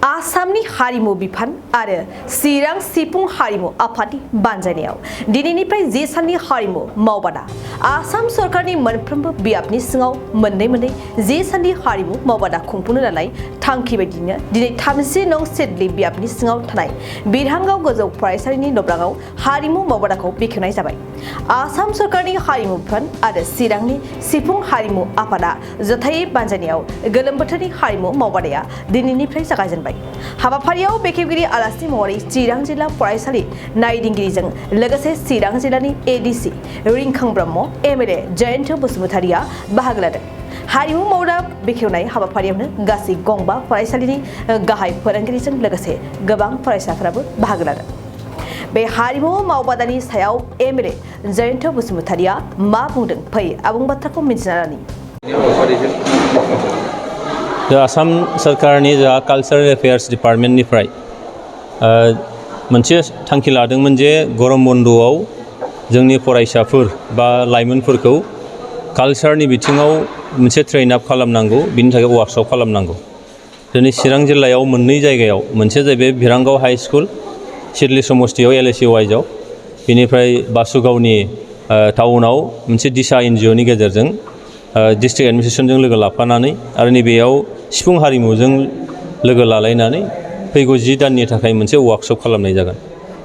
आसामनि हारिमु बिफान आरो चिरां सिफुं हारिमु आफादनि बानजायनायाव दिनैनिफ्राय 10 साननि हारिमु मावबादा आसाम सरकारनि मोनफ्रोमबो बियाबनि सिङाव मोननै 10 साननि हारिमु मावबादा खुंफुंनो लानाय थांखि बायदिनो दिनै 30 नं सिडली बियाबनि सिङाव थानाय बिरहांगाव गोजौ फरायसालिनि नब्राङाव हारिमु मावबादाखौ बेखेवनाय जाबाय। आसाम सरकारनि हारिमु बिफान आरो चिरांनि सिफुं हारिमु आफादा जथायै बानजायनायाव गोलोम बोथोरनि हारिमु मावबादाया दिनैनिफ्राय जागायजेनबाय। हाबाफारियाव बेखेवगिरि आलासि महरै चिरां जिल्ला फरायसालि नायदिंगिरिजों लोगोसे चिरां जिल्लानि एडिसि रिंखां ब्रह्म एमएलए जयन्त बसुमतारिया बाहागो लादों। हारिमु मावबादा बेखेवनाय हाबाफारियावनो गासै गंबा फरायसालिनि गाहाय फोरोंगिरिजों लोगोसे गोबां फरायसाफोराबो बाहागो लादों। बे हारिमु मावबादानि सायाव एमएलए जयन्त बसुमतारिया मा बुंदों फै आबुं बाथ्राखौ मिथिना लानि। आसाम सरकारनि जा कालचारेल एफेयार्स डिपार्टमेन्टनिफ्राय मोनसे थांखि लादोंमोन जे गरम बन्द'आव जोंनि फरायसाफोर बा लाइमोनफोरखौ कालचारनि बिथिङाव मोनसे ट्रेन आप खालामनांगौ, बिनि थाखाय वार्कशप खालामनांगौ। दिनै चिरां जिल्लायाव मोननै जायगायाव, मोनसे जाहैबाय बिरहांगाव हाई स्कुल सिडली समस्तियाव एलएसि वाइजआव, बेनिफ्राय बासुगावनि टाउनाव मोनसे दिशा एनजिअनि गेजेरजों डिस्ट्रिक्ट एडमिनिस्ट्रेसनजों लोगो लाफानानै आरो नैबेयाव सिफुं हारिमुजों लोगो लालायनानै फैगौ 10 दाननि थाखाय मोनसे वार्कशप खालामनाय जागोन।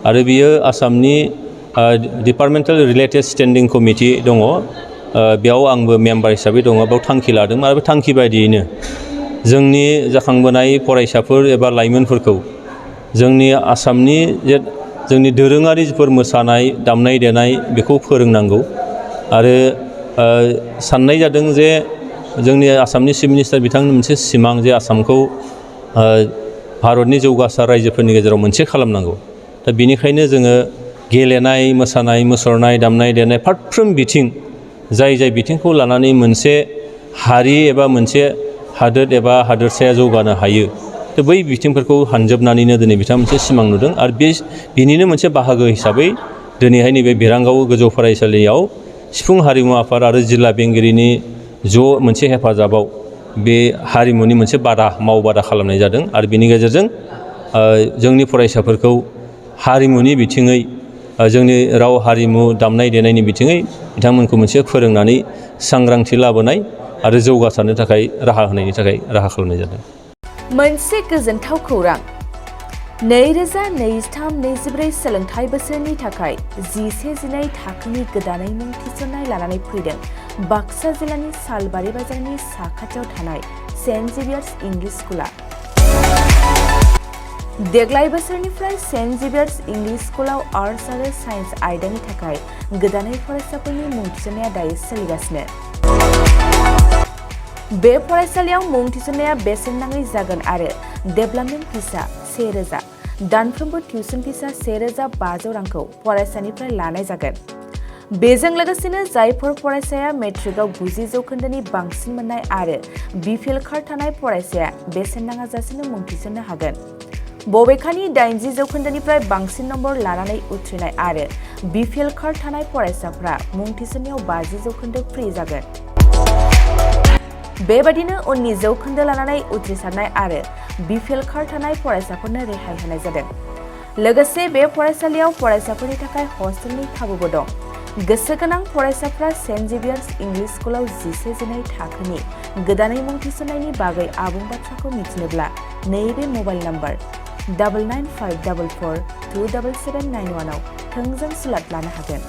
आरो बियो आसामनि डिपार्टमेन्टेल रिलेटेड स्टेन्डिं कमिटि दङ, बेयाव आंबो मेम्बार हिसाबै दङ, बेयाव थांखि लादों आरो बे थांखि बायदियैनो जोंनि जाखांबोनाय फरायसाफोर एबा लाइमोनफोरखौ जोंनि आसामनि जे जोंनि दोरोङारि जिफोर मोसानाय दामनाय देनाय बेखौ फोरोंनांगौ। आरो साननाय जादों जे जोंनि आसामनि चिफ मिनिस्टार बिथांनि मोनसे सिमां जे आसामखौ भारतनि जौगासार रायजोफोरनि गेजेराव मोनसे खालामनांगौ। दा बेनिखायनो जोङो गेलेनाय, मोसानाय, मुसुरनाय, दामनाय देनाय फारफ्रोम बिथिं जाय बिथिंखौ लानानै मोनसे हारि एबा मोनसे हादोर एबा हादोरसाया जौगानो हायो, दा बै बिथिंफोरखौ हानजोबनानैनो दिनै बिथाङा मोनसे सिमां नुदों। आरो बिनिनो मोनसे बाहागो हिसाबै दिनैहाय नैबे बिरहांगाव गोजौ फरायसालियाव सिफुं हारिमु आफाद आरो जिल्ला बेंगिरिनि ज' मोनसे हेफाजाबाव बे हारिमुनि मोनसे मावबादा खालामनाय जादों। आरो बिनि गेजेरजों जोंनि फरायसाफोरखौ हारिमुनि बिथिङै जोंनि राव हारिमु दामनाय देनायनि बिथिङै बिथांमोनखौ मोनसे फोरोंनानै सांग्रांथि लाबोनाय आरो जौगासारनो थाखाय राहा होनायनि थाखाय राहा खालामनाय जादों। मोनसे गोजोनथाव खौरां, 2023-24 सोलोंथाइ बोसोरनि थाखाय 11-12 थाखोनि गोदानै मुं थिसननाय लानानै फैदों बाक्सा जिल्लानि सालबारि बाजारनि साखाथियाव थानाय सेन्ट जेभियार्स इंलिश स्कुला। देग्लाय बोसोरनिफ्राय सेन्ट जेभियार्स इंलिश स्कुलाव आर्ट्स आरो साइन्स आयदानि थाखाय गोदानै फरायसाफोरनि मुं थिसननाया दायो सोलिगासिनो। बे फरायसालियाव मुं थिसननाया बेसेन नाङै जागोन आरो डेभेलपमेन्ट फिसा 1000, दानफ्रोमबो टिउसन फिसा 1500 रांखौ फरायसानिफ्राय लानाय जागोन। बेजों लोगोसेनो जायफोर फरायसाया मेट्रिकआव 90 जौखोन्दोनि बांसिन मोननाय आरो बिपिएल कार्ड थानाय फरायसाया बेसेन नाङाजासेनो मुं थिसननो हागोन। बबेखानि 80 जौखोन्दोनिफ्राय बांसिन नम्बर लानानै उथ्रिनाय आरो बिपिएल कार्ड थानाय फरायसाफ्रा मुं थिसननायाव 50 जौखोन्दो फ्रि जागोन। बेबादिनो उननि जौखोन्दो लानानै उथ्रिसारनाय आरो बिपिएल कार्ड थानाय फरायसाफोरनो रेहाय होनाय जादों। लोगोसे बे फरायसालियाव फरायसाफोरनि थाखाय हस्टेलनि खाबुबो दं। गोसो गोनां फरायसाफ्रा सेन्ट जेभियार्स इंलिश स्कुलाव 11-12 थाखोनि गोदानै मुं थिसननायनि बागै आबुं बाथ्राखौ मिथिनोब्ला नैबे मबाइल नम्बर 9954427791 आव थोंजों सुलाद लानो हागोन।